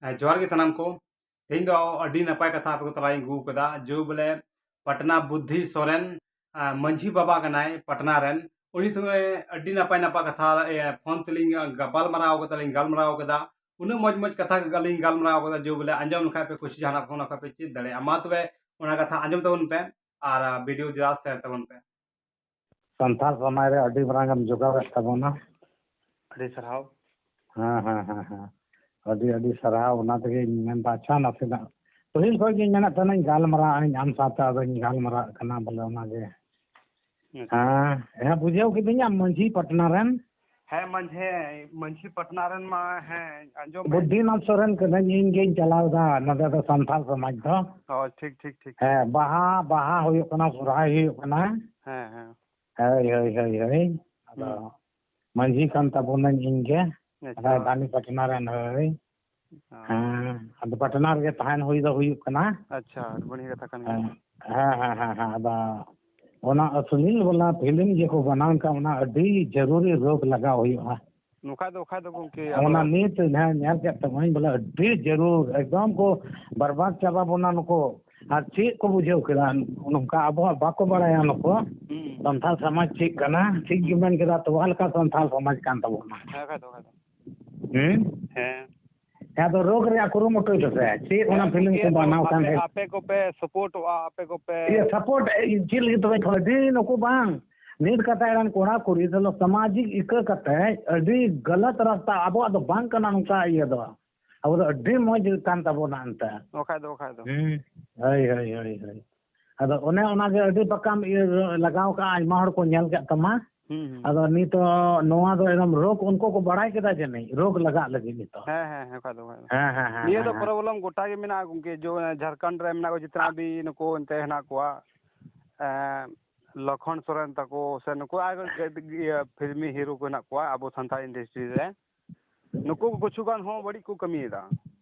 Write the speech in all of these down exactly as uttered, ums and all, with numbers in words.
ᱦᱮᱸ, ᱡᱚᱦᱟᱨ ᱜᱮ ᱥᱟᱱᱟᱢ ᱠᱚ᱾ ᱛᱮᱦᱮᱧ ᱫᱚ ᱟᱹᱰᱤ ᱱᱟᱯᱟᱭ ᱠᱟᱛᱷᱟ ᱟᱯᱮ ᱠᱚ ᱛᱟᱞᱟᱨᱤᱧ ᱟᱹᱜᱩ ᱟᱠᱟᱫᱟ, ᱡᱮ ᱵᱚᱞᱮ ᱯᱟᱴᱱᱟ ᱵᱩᱫᱽᱫᱷᱤ ᱥᱚᱨᱮᱱ, ᱟᱸ, ᱢᱟᱹᱡᱷᱤ ᱵᱟᱵᱟ ᱠᱟᱱᱟᱭ ᱯᱟᱴᱱᱟ ᱨᱮᱱ᱾ ᱩᱱᱤ ᱥᱚᱸᱜᱮ ᱟᱹᱰᱤ ᱱᱟᱯᱟᱭ ᱱᱟᱯᱟᱭ ᱠᱟᱛᱷᱟ, ᱮ, ᱯᱷᱳᱱ ᱛᱮᱞᱤᱧ ᱜᱟᱯᱟᱞ ᱢᱟᱨᱟᱣ ᱠᱟᱫᱟ ᱞᱤᱧ, ᱜᱟᱞᱢᱟᱨᱟᱣ ᱠᱟᱫᱟ᱾ ᱩᱱᱟᱹᱜ ᱢᱚᱡᱽ ᱢᱚᱡᱽ ᱠᱟᱛᱷᱟ ᱜᱮ ᱟᱹᱞᱤᱧ ᱜᱟᱞᱢᱟᱨᱟᱣ ᱠᱟᱫᱟ, ᱡᱮ ᱵᱚᱞᱮ ᱟᱸᱡᱚᱢ ᱞᱮᱠᱷᱟᱡ ᱯᱮ ᱠᱩᱥᱤ, ᱡᱟᱦᱟᱱᱟᱜ ᱯᱷᱳᱱ ᱠᱷᱟᱡ ᱯᱮ ᱪᱮᱫ ᱫᱟᱲᱮᱭᱟᱜᱼᱟ᱾ ᱢᱟ ᱛᱚᱵᱮ ᱚᱱᱟ ᱠᱟᱛᱷᱟ ᱟᱸᱡᱚᱢ ᱛᱟᱵᱚᱱ ᱯᱮ ᱟᱨ ᱵᱷᱤᱰᱤᱭᱳ ᱡᱟ ᱥᱮᱭᱟᱨ ᱛᱟᱵᱚᱱ ᱯᱮ᱾ ᱥᱟᱱᱛᱟᱲ ᱥᱚᱢᱟᱡᱽ ᱨᱮ ᱟᱹᱰᱤ ᱢᱟᱨᱟᱝ ᱮᱢ ᱡᱚᱜᱟᱣᱮᱫ ᱛᱟᱵᱚᱱᱟ᱾ ᱟᱹᱰᱤ ᱥᱟᱨᱦᱟᱣ᱾ ᱦᱮᱸ, ᱦᱮᱸ, ᱦᱮᱸ, ᱦᱮᱸ᱾ ᱟᱹᱰᱤ, ᱟᱹᱰᱤ ᱥᱟᱨᱦᱟᱣ᱾ ᱚᱱᱟ ᱛᱮᱜᱮᱧ ᱢᱮᱱᱫᱟ, ᱟᱪᱪᱷᱟ, ᱱᱟᱥᱮᱱᱟᱜ ᱯᱟᱹᱦᱤᱞ ᱠᱷᱚᱱ ᱜᱤᱧ ᱢᱮᱱᱮᱫ ᱛᱟᱦᱮᱱᱟᱹᱧ, ᱜᱟᱞᱢᱟᱨᱟᱣ ᱟᱹᱧ ᱟᱢ ᱥᱟᱶᱛᱮ, ᱟᱫᱚᱧ ᱜᱟᱞᱢᱟᱨᱟᱜ ᱠᱟᱱᱟ ᱵᱚᱞᱮ ᱚᱱᱟᱜᱮ᱾ ᱟᱪᱪᱷᱟ᱾ ᱦᱮᱸ, ᱦᱮᱸ, ᱵᱩᱡᱷᱟᱹᱣ ᱠᱤᱫᱟᱹᱧ, ᱟᱢ ᱢᱟᱹᱡᱷᱤ ᱯᱟᱴᱱᱟ ᱨᱮᱱ᱾ ᱦᱮᱸ, ᱢᱟᱹᱡᱷᱤ, ᱢᱟᱹᱡᱷᱤ ᱯᱟᱴᱱᱟ ᱨᱮᱱ ᱢᱟ, ᱦᱮᱸ, ᱟᱸᱡᱚᱢ ᱢᱮ᱾ ᱵᱩᱫᱽᱫᱷᱤᱱᱟᱛᱷ ᱥᱚᱨᱮᱱ ᱠᱟᱹᱱᱟᱹᱧ, ᱤᱧ ᱜᱤᱧ ᱪᱟᱞᱟᱣ ᱮᱫᱟ ᱱᱚᱰᱮ ᱫᱚ ᱥᱟᱱᱛᱟᱲ ᱥᱚᱢᱟᱡᱽ ᱫᱚ᱾ ᱚ, ᱴᱷᱤᱠ, ᱴᱷᱤᱠ, ᱴᱷᱤᱠ᱾ ᱦᱮᱸ, ᱵᱟᱦᱟ, ᱵᱟᱦᱟ ᱦᱩᱭᱩᱜ ᱠᱟᱱᱟ, ᱥᱚᱨᱦᱟᱭ ᱦᱩᱭᱩᱜ ᱠᱟᱱᱟ᱾ ᱦᱮᱸ, ᱦᱮᱸ᱾ ᱦᱳᱭ, ᱦᱳᱭ, ᱦᱳᱭ, ᱦᱳᱭ᱾ ᱟᱫᱚ ᱦᱩᱸ᱾ ᱢᱟᱹᱡᱷᱤ ᱠᱟᱱ ᱛᱟᱵᱚᱱᱟᱹᱧ ᱤᱧ ᱜᱮ᱾ ᱟᱪᱪᱷᱟ᱾ ᱨᱟᱡᱽᱫᱷᱟᱱᱤ ᱯᱟᱴᱱᱟ ᱨᱮᱱ, ᱦᱳᱭ᱾ ᱚ᱾ ᱦᱮᱸ, ᱟᱫᱚ ᱯᱟᱴᱱᱟ ᱨᱮᱜᱮ ᱛᱟᱦᱮᱱ ᱦᱩᱭ ᱫᱚ ᱦᱩᱭᱩᱜ ᱠᱟᱱᱟ᱾ ᱟᱪᱪᱷᱟ, ᱟᱹᱰᱤ ᱵᱟᱹᱲᱤᱡ ᱠᱟᱛᱷᱟ ᱠᱟᱱ ᱦᱮᱸ, ᱜᱮᱭᱟ᱾ ᱦᱮᱸ, ᱦᱮᱸ, ᱦᱮᱸ, ᱦᱮᱸ᱾ ᱟᱫᱚ ᱚᱱᱟ ᱥᱩᱱᱤᱞ ᱵᱟᱞᱟ ᱯᱷᱤᱞᱢ ᱡᱮ ᱠᱚ ᱵᱮᱱᱟᱣ ᱠᱟᱜ, ᱚᱱᱟ ᱟᱹᱰᱤ ᱡᱟᱹᱨᱩᱨᱤ ᱨᱳᱜᱽ ᱞᱟᱜᱟᱣ ᱦᱩᱭᱩᱜᱼᱟ᱾ ᱱᱚᱝᱠᱟ ᱫᱚ ᱵᱟᱠᱷᱟᱡ ᱫᱚ ᱜᱚᱢᱠᱮ, ᱚᱱᱟ ᱟᱫᱚ ᱱᱤᱛ ᱡᱟᱦᱟᱸ ᱧᱮᱞ ᱠᱮᱫ ᱛᱟᱵᱚᱱᱟᱹᱧ, ᱵᱚᱞᱮ ᱟᱹᱰᱤ ᱡᱟᱹᱨᱩᱲ, ᱮᱠᱫᱚᱢ ᱠᱚ ᱵᱟᱨᱵᱟᱫ ᱪᱟᱵᱟ ᱵᱚᱱᱟ ᱱᱩᱠᱩ᱾ ᱟᱨ ᱪᱮᱫ ᱠᱚ ᱵᱩᱡᱷᱟᱹᱣ ᱠᱮᱫᱟ ᱱᱚᱝᱠᱟ? ᱟᱵᱚᱣᱟᱜ ᱵᱟᱠᱚ ᱵᱟᱲᱟᱭᱟ ᱱᱩᱠᱩ᱾ ᱦᱩᱸ᱾ ᱥᱟᱱᱛᱟᱲ ᱥᱚᱢᱟᱡᱽ ᱪᱮᱫ ᱠᱟᱱᱟ? ᱴᱷᱤᱠ ᱜᱮ ᱦᱩᱸ᱾ ᱢᱮᱱ ᱠᱮᱫᱟ, ᱛᱚᱣᱟ ᱞᱮᱠᱟ ᱥᱟᱱᱛᱟᱲ ᱥᱚᱢᱟᱡᱽ ᱠᱟᱱ ᱛᱟᱵᱚᱱᱟ᱾ ᱦᱮᱸ, ᱠᱷᱟᱡ ᱫᱚ, ᱠᱷᱟᱡ ᱫᱚ᱾ ᱦᱩᱸ? ᱦᱮᱸ᱾ ᱟᱫᱚ ᱨᱳᱜᱽ ᱨᱮᱭᱟᱜ ᱠᱩᱨᱩᱢᱩᱴᱩᱭ ᱯᱮᱥᱮ, ᱪᱮᱫ ᱚᱱᱟ ᱦᱮᱸ, ᱯᱷᱤᱞᱢ ᱜᱚᱢᱠᱮ, ᱠᱚ ᱵᱮᱱᱟᱣ ᱠᱟᱱ ᱟᱯᱮ, ᱨᱮ? ᱟᱯᱮ ᱠᱚᱯᱮ ᱥᱟᱯᱳᱨᱴᱚᱜᱼᱟ, ᱟᱯᱮ ᱠᱚᱯᱮ ᱤᱭᱟᱹ, ᱥᱟᱯᱳᱨᱴ, ᱮ, ᱪᱮᱫ ᱞᱟᱹᱜᱤᱫ ᱛᱚᱵᱮ ᱠᱷᱚᱡ ᱫᱤᱱ ᱱᱩᱠᱩ ᱵᱟᱝ, ᱱᱤᱛ ᱠᱟᱛᱷᱟ ᱨᱮᱱ ᱠᱚᱲᱟ ᱠᱩᱲᱤ ᱫᱚ ᱥᱟᱢᱟᱡᱤᱠ ᱤᱠᱟᱹ ᱠᱟᱛᱮ ᱟᱹᱰᱤ ᱜᱟᱞᱟᱛ ᱨᱟᱥᱛᱟ, ᱟᱵᱚᱣᱟᱜ ᱫᱚ ᱵᱟᱝ ᱠᱟᱱᱟ ᱱᱚᱝᱠᱟ ᱤᱭᱟᱹ ᱫᱚ᱾ ᱟᱵᱚ ᱫᱚ ᱟᱹᱰᱤ ᱢᱚᱡᱽ ᱠᱟᱱ ᱛᱟᱵᱚᱱᱟ ᱮᱱᱛᱮ᱾ ᱵᱟᱠᱷᱟᱡ ᱫᱚ, ᱵᱟᱠᱷᱟᱡ ᱫᱚ᱾ ᱦᱩᱸ᱾ ᱦᱳᱭ, ᱦᱳᱭ, ᱦᱳᱭ, ᱦᱳᱭ᱾ ᱟᱫᱚ ᱚᱱᱮ ᱚᱱᱟᱜᱮ ᱟᱹᱰᱤ ᱯᱟᱠᱟᱢ ᱤᱭᱟᱹ ᱞᱟᱜᱟᱣ ᱠᱟᱜᱼᱟ, ᱟᱭᱢᱟ ᱦᱚᱲ ᱠᱚ ᱧᱮᱞ ᱠᱮᱫ ᱛᱟᱢᱟ᱾ ᱦᱩᱸ, ᱦᱩᱸ᱾ ᱟᱫᱚ ᱱᱤᱛᱚᱜ ᱱᱚᱣᱟ ᱫᱚ ᱮᱠᱫᱚᱢ ᱨᱳᱜᱽ ᱩᱱᱠᱩ ᱠᱚ ᱵᱟᱲᱟᱭ ᱠᱮᱫᱟ ᱡᱟᱹᱱᱤᱡ, ᱨᱳᱜᱽ ᱞᱟᱜᱟᱜ ᱞᱟᱹᱜᱤᱫ ᱱᱤᱛᱚᱜ᱾ ᱦᱮᱸ, ᱦᱮᱸ, ᱦᱮᱸ, ᱠᱷᱟᱡ ᱫᱚ, ᱠᱷᱟᱡ ᱫᱚ᱾ ᱦᱮᱸ, ᱦᱮᱸ, ᱦᱮᱸ, ᱱᱤᱭᱟᱹ ᱫᱚ ᱦᱮᱸ, ᱦᱮᱸ᱾ ᱯᱨᱚᱵᱞᱮᱢ ᱜᱚᱴᱟ ᱜᱮ ᱢᱮᱱᱟᱜᱼᱟ ᱜᱚᱢᱠᱮ, ᱡᱚ-, ᱡᱷᱟᱲᱠᱷᱚᱸᱰ ᱨᱮ ᱢᱮᱱᱟᱜ ᱠᱚ ᱡᱤᱛᱱᱟ ᱵᱤ ᱱᱩᱠᱩ ᱚᱱᱛᱮ ᱦᱮᱱᱟᱜ ᱠᱚᱣᱟ, ᱮᱸ, ᱞᱚᱠᱷᱚᱱ ᱥᱚᱨᱮᱱ ᱛᱟᱠᱚ ᱥᱮ ᱱᱩᱠᱩ ᱟᱨ ᱤᱭᱟᱹ ᱯᱷᱤᱞᱢᱤ ᱦᱤᱨᱳ ᱠᱚ ᱦᱮᱱᱟᱜ ᱠᱚᱣᱟ ᱟᱵᱚ ᱥᱟᱱᱛᱟᱲ ᱤᱱᱰᱟᱥᱴᱨᱤ ᱨᱮ᱾ ᱱᱩᱠᱩ ᱠᱤᱪᱷᱩ ᱜᱟᱱ ᱦᱚᱸ ᱵᱟᱹᱲᱤᱡ ᱠᱚ ᱠᱟᱹᱢᱤᱭᱮᱫᱟ᱾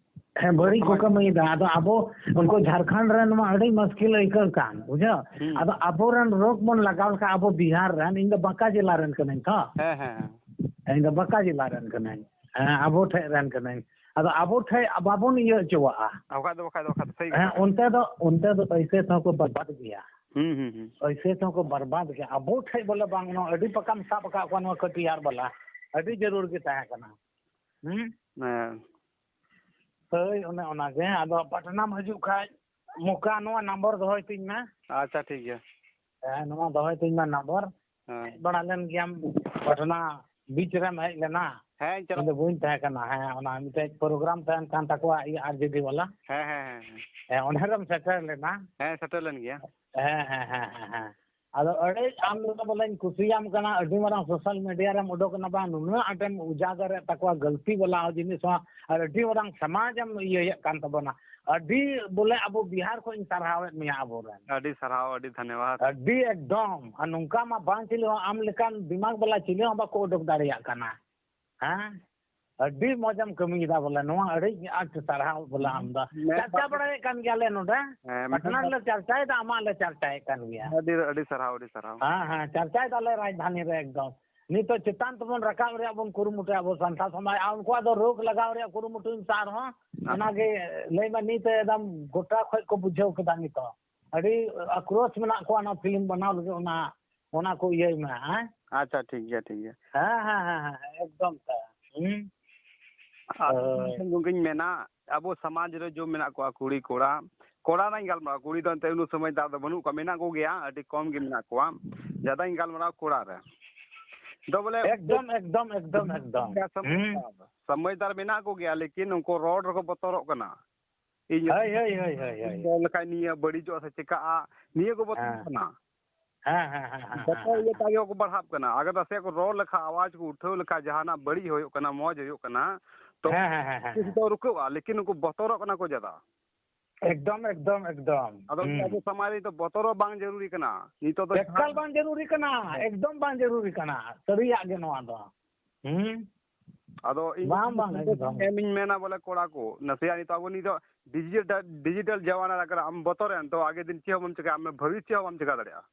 ᱦᱮᱸ, ᱵᱟᱹᱲᱤᱡ ᱠᱚ ᱵᱚᱨᱛᱚᱢᱟᱱ ᱠᱟᱹᱢᱤᱭᱮᱫᱟ᱾ ᱟᱫᱚ ᱟᱵᱚ ᱩᱱᱠᱩ ᱡᱷᱟᱲᱠᱷᱚᱸᱰ ᱨᱮᱱ ᱢᱟ ᱟᱹᱰᱤ ᱢᱩᱥᱠᱤᱞ ᱟᱹᱭᱠᱟᱹᱜ ᱠᱟᱱ, ᱵᱩᱡᱷᱟᱹᱣ? ᱦᱩᱸ᱾ ᱟᱫᱚ ᱟᱵᱚᱨᱮᱱ ᱨᱳᱜᱽ ᱵᱚᱱ ᱞᱟᱜᱟᱣ ᱞᱮᱠᱷᱟᱱ, ᱟᱵᱚ ᱵᱤᱦᱟᱨ ᱨᱮᱱ, ᱤᱧ ᱫᱚ ᱵᱟᱸᱠᱟ ᱡᱮᱞᱟ ᱨᱮᱱ ᱠᱟᱹᱱᱟᱹᱧ ᱛᱚ᱾ ᱦᱮᱸ, ᱦᱮᱸ, ᱦᱮᱸ᱾ ᱤᱧ ᱫᱚ ᱵᱟᱸᱠᱟ ᱡᱮᱞᱟ ᱨᱮᱱ ᱠᱟᱹᱱᱟᱹᱧ᱾ ᱦᱮᱸ, ᱟᱵᱚ ᱴᱷᱮᱡ ᱨᱮᱱ ᱠᱟᱹᱱᱟᱹᱧ᱾ ᱟᱫᱚ ᱟᱵᱚ ᱴᱷᱮᱡ ᱵᱟᱵᱚᱱ ᱤᱭᱟᱹ ᱦᱚᱪᱚᱣᱟᱜᱼᱟ᱾ ᱵᱟᱠᱷᱟᱡ ᱫᱚ, ᱵᱟᱠᱷᱟᱡ ᱫᱚ, ᱵᱟᱠᱷᱟᱡ ᱫᱚ ᱥᱟᱹᱨᱤ ᱦᱮᱸ, ᱠᱟᱛᱷᱟ ᱠᱟᱱᱟ᱾ ᱚᱱᱛᱮ ᱫᱚ, ᱚᱱᱛᱮ ᱫᱚ ᱯᱚᱭᱥᱟ ᱛᱮᱦᱚᱸ ᱠᱚ ᱵᱟᱨᱵᱟᱫ ᱜᱮᱭᱟ᱾ ᱦᱩᱸ, ᱦᱩᱸ, ᱦᱩᱸ᱾ ᱯᱚᱭᱥᱟ ᱛᱮᱦᱚᱸ ᱠᱚ ᱵᱟᱨᱵᱟᱫ ᱜᱮᱭᱟ᱾ ᱟᱵᱚ ᱴᱷᱮᱡ ᱵᱚᱞᱮ ᱵᱟᱝ, ᱱᱚᱣᱟ ᱟᱹᱰᱤ ᱯᱟᱠᱟᱢ ᱥᱟᱵ ᱟᱠᱟᱫ ᱠᱚᱣᱟ ᱱᱚᱣᱟ ᱠᱟᱹᱴᱤᱡ ᱟᱨ ᱵᱟᱞᱟ᱾ ᱟᱹᱰᱤ ᱡᱟᱹᱨᱩᱲ ᱜᱮ ᱛᱟᱦᱮᱸ ᱠᱟᱱᱟ᱾ ᱦᱩᱸ? ᱦᱮᱸ᱾ ᱦᱳᱭ, ᱚᱱᱮ ᱚᱱᱟ ᱜᱮ᱾ ᱟᱫᱚ ᱯᱟᱴᱱᱟᱢ ᱦᱤᱡᱩᱜ ᱠᱷᱟᱡ ᱢᱚᱠᱟ ᱱᱚᱣᱟ ᱱᱟᱢᱵᱟᱨ ᱫᱚᱦᱚᱭ ᱛᱤᱧ ᱢᱮ᱾ ᱟᱪᱪᱷᱟ, ᱴᱷᱤᱠ ᱜᱮᱭᱟ᱾ ᱦᱮᱸ, ᱱᱚᱣᱟ ᱫᱚᱦᱚᱭ ᱛᱤᱧ ᱢᱮ ᱱᱟᱢᱵᱟᱨ᱾ ᱦᱮᱸ᱾ ᱦᱮᱡ ᱵᱟᱲᱟ ᱞᱮᱱ ᱜᱮᱭᱟᱢ ᱯᱟᱴᱱᱟ ᱵᱤᱪ ᱨᱮᱢ ᱦᱮᱡ ᱞᱮᱱᱟ? ᱦᱮᱸ, ᱤᱧ ᱪᱟᱞᱟᱣ ᱤᱧ ᱫᱚ ᱵᱟᱹᱧ ᱛᱟᱦᱮᱸ ᱠᱟᱱᱟ᱾ ᱦᱮᱸ, ᱚᱱᱟ ᱢᱤᱫᱴᱮᱡ ᱯᱨᱳᱜᱨᱟᱢ ᱛᱟᱦᱮᱱ ᱠᱟᱱ ᱛᱟᱠᱚᱣᱟ, ᱤᱭᱟᱹ, ᱟᱨ ᱡᱮ ᱰᱤ ᱵᱟᱞᱟ᱾ ᱦᱮᱸ, ᱦᱮᱸ, ᱦᱮᱸ, ᱦᱮᱸ᱾ ᱦᱮᱸ, ᱚᱸᱰᱮ ᱨᱮᱢ ᱥᱮᱴᱮᱨ ᱞᱮᱱᱟ? ᱦᱮᱸ, ᱥᱮᱴᱮᱨ ᱞᱮᱱ ᱜᱮᱭᱟ᱾ ᱦᱮᱸ, ᱦᱮᱸ, ᱦᱮᱸ, ᱦᱮᱸ, ᱦᱮᱸ᱾ ᱟᱫᱚ ᱟᱹᱰᱤ ᱟᱢ ᱫᱚ ᱵᱚᱞᱮᱧ ᱠᱩᱥᱤᱭᱟᱢ ᱠᱟᱱᱟ, ᱟᱹᱰᱤ ᱢᱟᱨᱟᱝ ᱥᱳᱥᱟᱞ ᱢᱤᱰᱤᱭᱟ ᱨᱮᱢ ᱩᱰᱩᱠ ᱮᱱᱟ, ᱵᱟᱝ ᱱᱩᱱᱟᱹᱜ ᱟᱸᱴᱮᱢ ᱩᱡᱟᱜᱚᱨᱮᱫ ᱛᱟᱠᱚᱣᱟ ᱜᱟᱹᱞᱛᱤ ᱵᱟᱞᱟ ᱦᱚᱸ ᱡᱤᱱᱤᱥ ᱦᱚᱸ, ᱟᱨ ᱟᱹᱰᱤ ᱢᱟᱨᱟᱝ ᱥᱚᱢᱟᱡᱽ ᱮᱢ ᱤᱭᱟᱹᱭᱮᱫ ᱠᱟᱱ ᱛᱟᱵᱚᱱᱟ᱾ ᱟᱹᱰᱤ ᱵᱚᱞᱮ ᱟᱵᱚ ᱵᱤᱦᱟᱨ ᱠᱷᱚᱱ ᱤᱧ ᱥᱟᱨᱦᱟᱣᱮᱫ ᱢᱮᱭᱟ ᱟᱵᱚᱨᱮᱱ᱾ ᱟᱹᱰᱤ ᱥᱟᱨᱦᱟᱣ, ᱟᱹᱰᱤ ᱫᱷᱚᱱᱭᱚᱵᱟᱫ᱾ ᱟᱹᱰᱤ ᱮᱠᱫᱚᱢ, ᱟᱨ ᱱᱚᱝᱠᱟ ᱢᱟ ᱵᱟᱝ ᱪᱤᱞᱤ ᱦᱚᱸ ᱟᱢ ᱞᱮᱠᱟᱱ ᱫᱤᱢᱟᱜᱽ ᱵᱟᱞᱟ ᱪᱤᱞᱤ ᱦᱚᱸ ᱵᱟᱠᱚ ᱩᱰᱩᱠ ᱫᱟᱲᱮᱭᱟᱜ ᱠᱟᱱᱟ᱾ ᱦᱮᱸ, ᱟᱹᱰᱤ ᱢᱚᱡᱮᱢ ᱠᱟᱹᱢᱤᱭᱮᱫᱟ ᱵᱚᱞᱮ, ᱱᱚᱣᱟ ᱟᱹᱰᱤ ᱟᱸᱴ ᱥᱟᱨᱦᱟᱣ ᱵᱚᱞᱮ ᱟᱢ ᱫᱚ᱾ ᱢᱮᱱ ᱪᱟᱨᱪᱟ ᱵᱟᱲᱟᱭᱮᱫ ᱠᱟᱱ ᱜᱮᱭᱟᱞᱮ ᱱᱚᱰᱮ᱾ ᱦᱮᱸ, ᱯᱟᱴᱱᱟ ᱨᱮᱞᱮ ᱪᱟᱨᱪᱟᱭᱮᱫᱟ, ᱟᱢᱟᱜ ᱞᱮ ᱪᱟᱨᱪᱟᱭᱮᱫ ᱠᱟᱱ ᱜᱮᱭᱟ᱾ ᱟᱹᱰᱤ, ᱟᱹᱰᱤ ᱥᱟᱨᱦᱟᱣ, ᱟᱹᱰᱤ ᱥᱟᱨᱦᱟᱣ᱾ ᱦᱮᱸ, ᱦᱮᱸ, ᱪᱟᱨᱪᱟᱭᱮᱫᱟ ᱞᱮ ᱨᱟᱡᱽᱫᱷᱟᱱᱤ ᱨᱮ ᱮᱠᱫᱚᱢ᱾ ᱱᱤᱛᱚᱜ ᱪᱮᱛᱟᱱ ᱛᱮᱵᱚᱱ ᱨᱟᱠᱟᱵ ᱨᱮᱭᱟᱜ ᱵᱚᱱ ᱠᱩᱨᱩᱢᱩᱴᱩᱭᱟ ᱟᱵᱚ ᱥᱟᱱᱛᱟᱲ ᱥᱚᱢᱟᱡᱽ, ᱟᱨ ᱩᱱᱠᱩᱣᱟᱜ ᱫᱚ ᱨᱳᱜᱽ ᱞᱟᱜᱟᱣ ᱨᱮᱭᱟᱜ ᱠᱩᱨᱩᱢᱩᱴᱩᱭ ᱢᱮ ᱥᱮ ᱟᱨᱦᱚᱸ᱾ ᱟᱪᱪᱷᱟ᱾ ᱚᱱᱟᱜᱮ ᱞᱟᱹᱭ ᱢᱮ, ᱱᱤᱛ ᱮᱠᱫᱚᱢ ᱜᱚᱴᱟ ᱠᱷᱚᱡ ᱠᱚ ᱵᱩᱡᱷᱟᱹᱣ ᱠᱮᱫᱟ ᱱᱤᱛᱚᱜ᱾ ᱟᱹᱰᱤ ᱟᱠᱨᱳᱥ ᱢᱮᱱᱟᱜ ᱠᱚᱣᱟ ᱚᱱᱟ ᱯᱷᱤᱞᱢ ᱵᱮᱱᱟᱣ ᱞᱟᱹᱜᱤᱫ, ᱚᱱᱟ, ᱚᱱᱟ ᱠᱚ ᱤᱭᱟᱹᱭ ᱢᱮ, ᱦᱮᱸ? ᱟᱪᱪᱷᱟ, ᱴᱷᱤᱠ ᱜᱮᱭᱟ, ᱴᱷᱤᱠ ᱜᱮᱭᱟ᱾ ᱦᱮᱸ, ᱦᱮᱸ, ᱦᱮᱸ, ᱦᱮᱸ, ᱮᱠᱫᱚᱢ ᱛᱮ᱾ ᱦᱩᱸ᱾ ᱟᱨ ᱦᱳᱭ᱾ ᱢᱤᱫᱴᱮᱱ ᱜᱚᱢᱠᱮᱧ ᱢᱮᱱᱟ, ᱟᱵᱚ ᱥᱚᱢᱟᱡᱽ ᱨᱮ ᱡᱚ ᱢᱮᱱᱟᱜ ᱠᱚᱣᱟ ᱠᱩᱲᱤ ᱠᱚᱲᱟ, ᱠᱚᱲᱟ ᱨᱮᱱᱟᱜ ᱤᱧ ᱜᱟᱞᱢᱟᱨᱟᱣ, ᱠᱩᱲᱤ ᱫᱚ ᱮᱱᱛᱮ ᱩᱱᱟᱹᱜ ᱥᱚᱢᱚᱡᱽᱫᱟᱨ ᱫᱚ ᱵᱟᱹᱱᱩᱜ ᱠᱚᱣᱟ, ᱢᱮᱱᱟᱜ ᱠᱚᱜᱮᱭᱟ, ᱟᱹᱰᱤ ᱠᱚᱢ ᱜᱮ ᱢᱮᱱᱟᱜ ᱠᱚᱣᱟ᱾ ᱡᱟᱫᱟᱧ ᱜᱟᱞᱢᱟᱨᱟᱣ ᱠᱚᱲᱟ ᱨᱮ᱾ ᱫᱚ ᱵᱚᱞᱮ ᱮᱠᱫᱚᱢ, ᱮᱠᱫᱚᱢ, ᱮᱠᱫᱚᱢ, ᱮᱠᱫᱚᱢ᱾ ᱥᱚᱢᱚᱡᱽᱫᱟᱨ, ᱦᱩᱸ᱾ ᱥᱚᱢᱚᱡᱽᱫᱟᱨ ᱢᱮᱱᱟᱜ ᱠᱚᱜᱮᱭᱟ, ᱞᱮᱠᱤᱱ ᱩᱱᱠᱩ ᱨᱚᱲ ᱨᱮᱠᱚ ᱵᱚᱛᱚᱨᱚᱜ ᱠᱟᱱᱟ᱾ ᱤᱧ ᱦᱳᱭ, ᱦᱳᱭ, ᱦᱳᱭ, ᱦᱳᱭ, ᱦᱳᱭ᱾ ᱨᱚᱲ ᱞᱮᱠᱷᱟᱡ ᱱᱤᱭᱟᱹ ᱵᱟᱹᱲᱤᱡᱚᱜᱼᱟ ᱥᱮ ᱪᱮᱠᱟᱜᱼᱟ, ᱱᱤᱭᱟᱹ ᱠᱚ ᱵᱚᱛᱚᱨᱚᱜ ᱦᱮᱸ᱾ ᱠᱟᱱᱟ᱾ ᱦᱮᱸ, ᱦᱮᱸ, ᱦᱮᱸ, ᱦᱮᱸ, ᱵᱚᱛᱚᱨ ᱦᱮᱸ, ᱤᱭᱟᱹ ᱦᱮᱸ᱾ ᱛᱮᱜᱮ ᱠᱚ ᱵᱟᱲᱦᱟᱜ ᱠᱟᱱᱟ᱾ ᱟᱜᱟᱨ ᱱᱟᱥᱮᱭᱟᱜ ᱠᱚ ᱨᱚᱲ ᱞᱮᱠᱷᱟᱡ, ᱟᱣᱟᱡᱽ ᱠᱚ ᱩᱴᱷᱟᱹᱣ ᱞᱮᱠᱷᱟᱡ, ᱡᱟᱦᱟᱱᱟᱜ ᱵᱟᱹᱲᱤᱡ ᱦᱩᱭᱩᱜ ᱠᱟᱱᱟ, ᱢᱚᱡᱽ ᱦᱩᱭᱩᱜ ᱠᱟᱱᱟ, ᱛᱚ ᱦᱮᱸ, ᱦᱮᱸ, ᱦᱮᱸ, ᱦᱮᱸ, ᱩᱱᱠᱩ ᱦᱮᱸ᱾ ᱫᱚ ᱨᱩᱠᱟᱹᱜᱼᱟ, ᱞᱮᱠᱤᱱ ᱩᱱᱠᱩ ᱵᱚᱛᱚᱨᱚᱜ ᱠᱟᱱᱟ ᱠᱚ ᱡᱟᱫᱟ᱾ ᱮᱠᱫᱚᱢ, ᱮᱠᱫᱚᱢ, ᱮᱠᱫᱚᱢ᱾ ᱟᱫᱚ ᱦᱩᱸ᱾ ᱟᱵᱚ ᱥᱚᱢᱟᱡᱽ ᱨᱮ ᱫᱚ ᱵᱚᱛᱚᱨᱚᱜ ᱵᱟᱝ ᱡᱟᱹᱨᱩᱨᱤ ᱠᱟᱱᱟ᱾ ᱱᱤᱛᱚᱜ ᱫᱚ ᱮᱠᱟᱞ ᱡᱟᱦᱟᱸ ᱵᱟᱝ ᱡᱟᱹᱨᱩᱨᱤ ᱠᱟᱱᱟ, ᱦᱮᱸ᱾ ᱮᱠᱫᱚᱢ ᱵᱟᱝ ᱡᱟᱹᱨᱩᱨᱤ ᱠᱟᱱᱟ, ᱥᱟᱹᱨᱤᱭᱟᱜ ᱜᱮ ᱱᱚᱣᱟ ᱫᱚ᱾ ᱦᱩᱸ᱾ ᱟᱫᱚ ᱤᱧ ᱵᱟᱝ, ᱵᱟᱝ, ᱮᱠᱫᱚᱢ᱾ ᱮᱢᱤᱧ ᱢᱮᱱᱟ ᱵᱚᱞᱮ ᱠᱚᱲᱟ ᱠᱚ, ᱱᱟᱥᱮᱭᱟᱜ ᱱᱤᱛᱚᱜ ᱟᱵᱚ ᱱᱤᱛᱚᱜ ᱰᱤᱡᱤᱴᱟᱞ, ᱰᱤᱡᱤᱴᱟᱞ ᱡᱟᱢᱟᱱᱟ ᱨᱮ ᱠᱟᱱᱟ, ᱟᱢ ᱵᱚᱛᱚᱨᱮᱱ ᱛᱚ ᱟᱜᱮ ᱫᱤᱱ ᱪᱮᱫ ᱦᱚᱸ ᱵᱟᱢ ᱪᱮᱠᱟᱭᱟ, ᱟᱢ ᱵᱷᱚᱵᱤᱥ ᱪᱮᱫ ᱦᱚᱸ ᱵᱟᱢ ᱪᱮᱠᱟ ᱫᱟᱲᱮᱭᱟᱜᱼᱟ᱾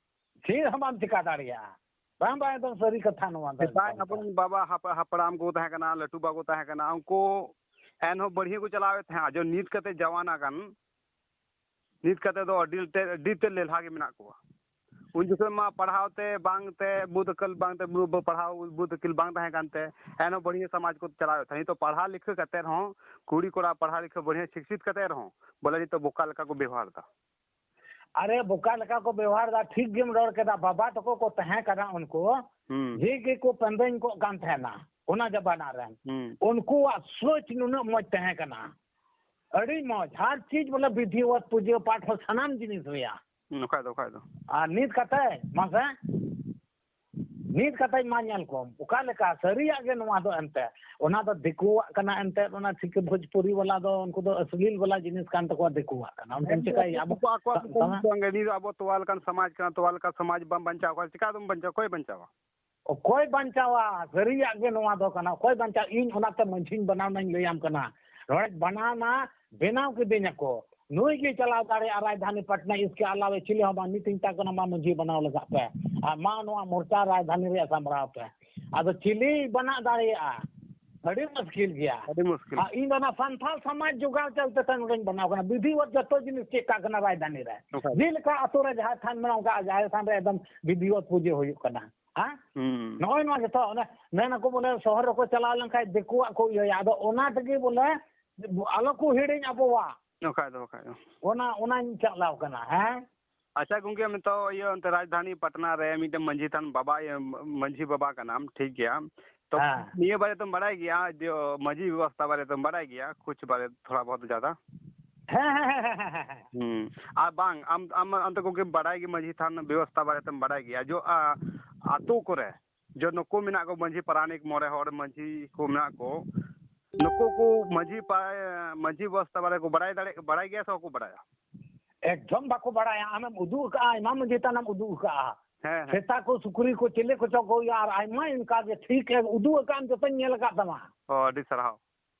ᱪᱮᱫ ᱦᱚᱸ ᱵᱟᱢ ᱪᱮᱠᱟ ᱫᱟᱲᱮᱭᱟᱜᱼᱟ᱾ ᱵᱟᱝ, ᱵᱟᱝ, ᱮᱠᱫᱚᱢ ᱥᱟᱹᱨᱤ ᱠᱟᱛᱷᱟ ᱱᱚᱣᱟ ᱫᱚ ᱥᱮᱫᱟᱭ ᱮᱠᱫᱚᱢ᱾ ᱟᱵᱚᱨᱮᱱ ᱵᱟᱵᱟ ᱦᱟᱯ-, ᱦᱟᱯᱲᱟᱢ ᱠᱚ ᱛᱟᱦᱮᱸ ᱠᱟᱱᱟ, ᱞᱟᱹᱴᱩ ᱵᱟᱠᱚ ᱛᱟᱦᱮᱸ ᱠᱟᱱᱟ, ᱩᱱᱠᱩ ᱮᱱᱦᱚᱸ ᱵᱟᱹᱲᱦᱤ ᱠᱚ ᱪᱟᱞᱟᱣᱮᱫ ᱛᱟᱦᱮᱸᱫ᱾ ᱟᱨ ᱱᱤᱛ ᱠᱟᱛᱮ ᱡᱟᱣᱟᱱ ᱟᱠᱟᱱ, ᱱᱤᱛ ᱠᱟᱛᱮ ᱫᱚ ᱟᱹᱰᱤ ᱛᱮ, ᱟᱹᱰᱤ ᱛᱮ ᱞᱮᱞᱦᱟ ᱜᱮ ᱢᱮᱱᱟᱜ ᱠᱚᱣᱟ᱾ ᱩᱱ ᱡᱚᱠᱷᱚᱱ ᱢᱟ ᱯᱟᱲᱦᱟᱣ ᱛᱮ ᱵᱟᱝ ᱛᱮ ᱵᱩᱫ ᱟᱹᱠᱤᱞ ᱵᱟᱝ ᱛᱮ ᱵᱩ-, ᱯᱟᱲᱦᱟᱣ ᱵᱩᱫ ᱟᱹᱠᱤᱞ ᱵᱟᱝ ᱛᱟᱦᱮᱸ ᱠᱟᱱᱛᱮ ᱮᱱᱦᱚᱸ ᱵᱟᱹᱲᱦᱤ ᱥᱚᱢᱟᱡᱽ ᱠᱚ ᱪᱟᱞᱟᱣᱮᱫ ᱛᱟᱦᱮᱸᱫ᱾ ᱱᱤᱛᱚᱜ ᱯᱟᱲᱦᱟᱣ ᱞᱤᱠᱷᱟᱹ ᱠᱟᱛᱮ ᱨᱮᱦᱚᱸ, ᱠᱩᱲᱤ ᱠᱚᱲᱟ ᱯᱟᱲᱦᱟᱣ ᱞᱤᱠᱷᱟᱹ ᱵᱟᱹᱲᱦᱤ ᱥᱤᱠᱷᱤᱛ ᱠᱟᱛᱮ ᱨᱮᱦᱚᱸ ᱵᱚᱞᱮ ᱱᱤᱛᱚᱜ ᱵᱚᱠᱟ ᱞᱮᱠᱟ ᱠᱚ ᱵᱮᱣᱦᱟᱨ ᱮᱫᱟ᱾ ᱟᱨᱮ, ᱵᱚᱠᱟ ᱞᱮᱠᱟ ᱠᱚ ᱵᱮᱣᱦᱟᱨ ᱮᱫᱟ, ᱴᱷᱤᱠ ᱜᱮᱢ ᱨᱚᱲ ᱠᱮᱫᱟ᱾ ᱵᱟᱵᱟ ᱛᱟᱠᱚ ᱠᱚ ᱛᱟᱦᱮᱸ ᱠᱟᱱᱟ ᱩᱱᱠᱩ, ᱦᱩᱸ᱾ ᱡᱮ ᱜᱮᱠᱚ ᱯᱮᱸᱫᱮᱧ ᱠᱚᱜ ᱠᱟᱱ ᱛᱟᱦᱮᱱᱟ ᱚᱱᱟ ᱡᱟᱢᱟᱱᱟ ᱨᱮᱱ᱾ ᱦᱩᱸ᱾ ᱩᱱᱠᱩᱣᱟᱜ ᱥᱳᱪ ᱱᱩᱱᱟᱹᱜ ᱢᱚᱡᱽ ᱛᱟᱦᱮᱸ ᱠᱟᱱᱟ, ᱟᱹᱰᱤ ᱢᱚᱡᱽ, ᱦᱟᱨ ᱪᱤᱡᱽ ᱵᱚᱞᱮ ᱵᱤᱫᱷᱤᱣᱟᱛ ᱯᱩᱡᱟᱹ ᱯᱟᱴ ᱦᱚᱸ ᱥᱟᱱᱟᱢ ᱡᱤᱱᱤᱥ ᱨᱮᱭᱟᱜ᱾ ᱦᱩᱸ, ᱚᱠᱟ ᱫᱚ, ᱚᱠᱟ ᱫᱚ᱾ ᱟᱨ ᱱᱤᱛ ᱠᱟᱛᱮ ᱢᱟᱥᱮ, ᱱᱤᱛ ᱠᱟᱛᱮ ᱢᱟ ᱧᱮᱞ ᱠᱚᱢ, ᱚᱠᱟ ᱞᱮᱠᱟ ᱥᱟᱹᱨᱤᱭᱟᱜ ᱜᱮ ᱱᱚᱣᱟ ᱫᱚ ᱮᱱᱛᱮ᱾ ᱚᱱᱟ ᱫᱚ ᱫᱤᱠᱩᱣᱟᱜ ᱠᱟᱱᱟ ᱮᱱᱛᱮ, ᱚᱱᱟ ᱪᱤᱠᱟᱹ ᱵᱷᱳᱡᱽᱯᱩᱨᱤ ᱵᱟᱞᱟ ᱫᱚ ᱩᱱᱠᱩ ᱫᱚ ᱟᱹᱥᱞᱤᱞ ᱵᱟᱞᱟ ᱡᱤᱱᱤᱥ ᱠᱟᱱ ᱛᱟᱠᱚᱣᱟ ᱫᱤᱠᱩᱣᱟᱜ ᱠᱟᱱᱟ᱾ ᱩᱱᱠᱩ ᱦᱮᱸ, ᱪᱤᱠᱟᱹᱭᱟ? ᱟᱵᱚ ᱟᱠᱚ, ᱟᱠᱚ, ᱟᱠᱚ ᱥᱟᱱᱛᱟᱲ ᱵᱟᱝ ᱜᱮ, ᱱᱤᱭᱟᱹ ᱫᱚ ᱟᱵᱚ ᱛᱚᱣᱟ ᱞᱮᱠᱟᱱ ᱥᱚᱢᱟᱡᱽ ᱠᱟᱱᱟ, ᱛᱚᱣᱟ ᱞᱮᱠᱟᱱ ᱥᱚᱢᱟᱡᱽ ᱵᱟᱢ ᱵᱟᱧᱪᱟᱣ ᱠᱷᱟᱱ ᱪᱤᱠᱟ ᱫᱚᱢ ᱵᱟᱧᱪᱟᱣᱟ? ᱚᱠᱚᱭ ᱵᱟᱧᱪᱟᱣᱟ? ᱚᱠᱚᱭ ᱵᱟᱧᱪᱟᱣᱟ? ᱥᱟᱹᱨᱤᱭᱟᱜ ᱜᱮ ᱱᱚᱣᱟ ᱫᱚ ᱠᱟᱱᱟ, ᱚᱠᱚᱭ ᱵᱟᱧᱪᱟᱣ? ᱤᱧ ᱚᱱᱟᱛᱮ ᱢᱟᱹᱡᱷᱤᱧ ᱵᱮᱱᱟᱣ ᱱᱟᱧ ᱞᱟᱹᱭᱟᱢ ᱠᱟᱱᱟ, ᱱᱚᱰᱮ ᱵᱮᱱᱟᱣ ᱱᱟ, ᱵᱮᱱᱟᱣ ᱠᱤᱫᱤᱧ ᱟᱠᱚ᱾ ᱱᱩᱭ ᱜᱮ ᱪᱟᱞᱟᱣ ᱫᱟᱲᱮᱭᱟᱜᱼᱟ ᱨᱟᱡᱽᱫᱷᱟᱱᱤ ᱯᱟᱴᱱᱟ, ᱤᱥᱠᱮ ᱟᱞᱟᱣᱮ ᱪᱤᱞᱤ ᱦᱚᱸ ᱵᱟᱝ᱾ ᱢᱤᱛᱟᱹᱧ ᱛᱟᱠᱚ ᱠᱟᱱᱟ, ᱢᱟ ᱢᱟᱹᱡᱷᱤ ᱵᱮᱱᱟᱣ ᱞᱟᱜᱟᱜ ᱯᱮ ᱟᱨ ᱢᱟ ᱱᱚᱣᱟ ᱢᱳᱨᱪᱟ ᱨᱟᱡᱽᱫᱷᱟᱱᱤ ᱨᱮᱭᱟᱜ ᱥᱟᱢᱵᱲᱟᱣ ᱯᱮ᱾ ᱟᱫᱚ ᱪᱤᱞᱤ ᱵᱮᱱᱟᱣ ᱫᱟᱲᱮᱭᱟᱜᱼᱟ? ᱟᱹᱰᱤ ᱢᱩᱥᱠᱤᱞ ᱜᱮᱭᱟ᱾ ᱟᱹᱰᱤ ᱢᱩᱥᱠᱤᱞ᱾ ᱟᱨ ᱤᱧ ᱫᱚ ᱚᱱᱟ ᱥᱟᱱᱛᱟᱲ ᱥᱚᱢᱟᱡᱽ ᱡᱚᱜᱟᱣ ᱪᱟᱞᱛᱮ ᱛᱮ ᱱᱚᱰᱮᱧ ᱵᱮᱱᱟᱣ ᱠᱟᱱᱟ᱾ ᱵᱤᱫᱷᱤᱣᱟᱛ ᱡᱚᱛᱚ ᱡᱤᱱᱤᱥ ᱪᱮᱫ ᱠᱟᱜ ᱠᱟᱱᱟ ᱨᱟᱡᱽᱫᱷᱟᱱᱤ ᱨᱮ᱾ ᱚᱠᱟ ᱨᱮ? ᱡᱮᱞᱮᱠᱟ ᱟᱛᱳ ᱨᱮ ᱡᱟᱦᱮᱨ ᱛᱷᱟᱱ ᱢᱮᱱᱟᱜᱼᱟ, ᱚᱱᱠᱟ ᱡᱟᱦᱮᱨ ᱛᱷᱟᱱ ᱨᱮ ᱮᱠᱫᱚᱢ ᱵᱤᱫᱷᱤᱣᱟᱛ ᱯᱩᱡᱟᱹ ᱦᱩᱭᱩᱜ ᱠᱟᱱᱟ᱾ ᱦᱮᱸ? ᱦᱩᱸ᱾ ᱱᱚᱜᱼᱚᱭ ᱱᱚᱣᱟ ᱜᱮᱛᱚ, ᱚᱱᱮ ᱢᱮᱱ ᱟᱠᱚ ᱵᱚᱞᱮ ᱥᱚᱦᱚᱨ ᱨᱮᱠᱚ ᱪᱟᱞᱟᱣ ᱞᱮᱱᱠᱷᱟᱱ ᱫᱤᱠᱩᱣᱟᱜ ᱠᱚ ᱤᱭᱟᱹᱭᱟ, ᱟᱫᱚ ᱚᱱᱟ ᱛᱮᱜᱮ ᱵᱚᱞᱮ ᱟᱞᱚ ᱠᱚ ᱦᱤᱲᱤᱧ ᱟᱵᱚᱣᱟᱜ᱾ ᱵᱟᱠᱷᱟᱡ ᱫᱚ, ᱵᱟᱠᱷᱟᱡ ᱫᱚ᱾ ᱚᱱᱟ, ᱚᱱᱟᱧ ᱪᱟᱞᱟᱣ ᱠᱟᱱᱟ᱾ ᱦᱮᱸ? ᱟᱪᱪᱷᱟ ᱜᱚᱝᱠᱮ, ᱱᱤᱛᱚᱜ ᱤᱭᱟᱹ ᱚᱱᱛᱮ ᱨᱟᱡᱽᱫᱷᱟᱱᱤ ᱯᱟᱴᱱᱟ ᱨᱮ ᱢᱤᱫᱴᱮᱱ ᱢᱟᱹᱡᱷᱤ ᱛᱷᱟᱱ ᱵᱟᱵᱟ, ᱤᱭᱟᱹ, ᱢᱟᱹᱡᱷᱤ ᱵᱟᱵᱟ ᱠᱟᱱᱟᱢ, ᱴᱷᱤᱠ ᱜᱮᱭᱟ᱾ ᱛᱚ ᱦᱮᱸ᱾ ᱱᱤᱭᱟᱹ ᱵᱟᱨᱮ ᱫᱚᱢ ᱵᱟᱲᱟᱭ ᱜᱮᱭᱟ, ᱡᱮ ᱢᱟᱹᱡᱷᱤ ᱵᱮᱵᱚᱥᱛᱷᱟ ᱵᱟᱨᱮ ᱫᱚᱢ ᱵᱟᱲᱟᱭ ᱜᱮᱭᱟ, ᱠᱩᱪ ᱵᱟᱨᱮ ᱛᱷᱚᱲᱟ ᱵᱚᱦᱩᱛ ᱡᱟᱫᱟ? ᱦᱮᱸ, ᱦᱮᱸ, ᱦᱮᱸ, ᱦᱮᱸ, ᱦᱮᱸ, ᱦᱮᱸ᱾ ᱦᱩᱸ᱾ ᱟᱨ ᱵᱟᱝ, ᱟᱢ, ᱟᱢ ᱚᱱᱛᱮ ᱠᱚᱜᱮ ᱵᱟᱲᱟᱭ ᱜᱮ, ᱢᱟᱹᱡᱷᱤ ᱛᱷᱟᱱ ᱵᱮᱵᱚᱥᱛᱷᱟ ᱵᱟᱨᱮ ᱛᱮᱢ ᱵᱟᱲᱟᱭ ᱜᱮᱭᱟ, ᱡᱚ, ᱟ, ᱟᱛᱳ ᱠᱚᱨᱮ ᱡᱚ ᱱᱩᱠᱩ ᱢᱮᱱᱟᱜ ᱠᱚ, ᱢᱟᱹᱡᱷᱤ ᱯᱟᱨᱟᱱᱤᱠ, ᱢᱚᱬᱮ ᱦᱚᱲ ᱢᱟᱹᱡᱷᱤ ᱠᱚ ᱢᱮᱱᱟᱜ ᱠᱚ, ᱱᱩᱠᱩ ᱠᱚ ᱢᱟᱹᱡᱷᱤ ᱯᱟ-, ᱢᱟᱹᱡᱷᱤ ᱵᱮᱵᱚᱥᱛᱷᱟ ᱵᱟᱨᱮ ᱠᱚ ᱵᱟᱲᱟᱭ ᱫᱟᱲᱮ-, ᱵᱟᱲᱟᱭ ᱜᱮᱭᱟ ᱥᱮ ᱵᱟᱠᱚ ᱵᱟᱲᱟᱭᱟ? ᱮᱠᱫᱚᱢ ᱵᱟᱠᱚ ᱵᱟᱲᱟᱭᱟ᱾ ᱟᱢᱮᱢ ᱩᱫᱩᱜ ᱟᱠᱟᱫᱼᱟ, ᱟᱭᱢᱟ ᱢᱟᱹᱡᱷᱤ ᱛᱷᱟᱱᱮᱢ ᱩᱫᱩᱜ ᱟᱠᱟᱫᱼᱟ᱾ ᱦᱮᱸ, ᱦᱮᱸ᱾ ᱥᱮᱛᱟ ᱠᱚ, ᱥᱩᱠᱨᱤ ᱠᱚ, ᱪᱤᱞᱤ ᱠᱚᱪᱚ ᱠᱚ ᱦᱩᱭᱩᱜᱼᱟ, ᱟᱨ ᱟᱭᱢᱟ ᱤᱱᱠᱟ ᱜᱮ ᱴᱷᱤᱠ ᱮᱢ ᱩᱫᱩᱜ ᱟᱠᱟᱫᱼᱟ, ᱡᱚᱛᱚᱧ ᱧᱮᱞ ᱟᱠᱟᱫ ᱛᱟᱢᱟ᱾ ᱚ, ᱟᱹᱰᱤ ᱥᱟᱨᱦᱟᱣ᱾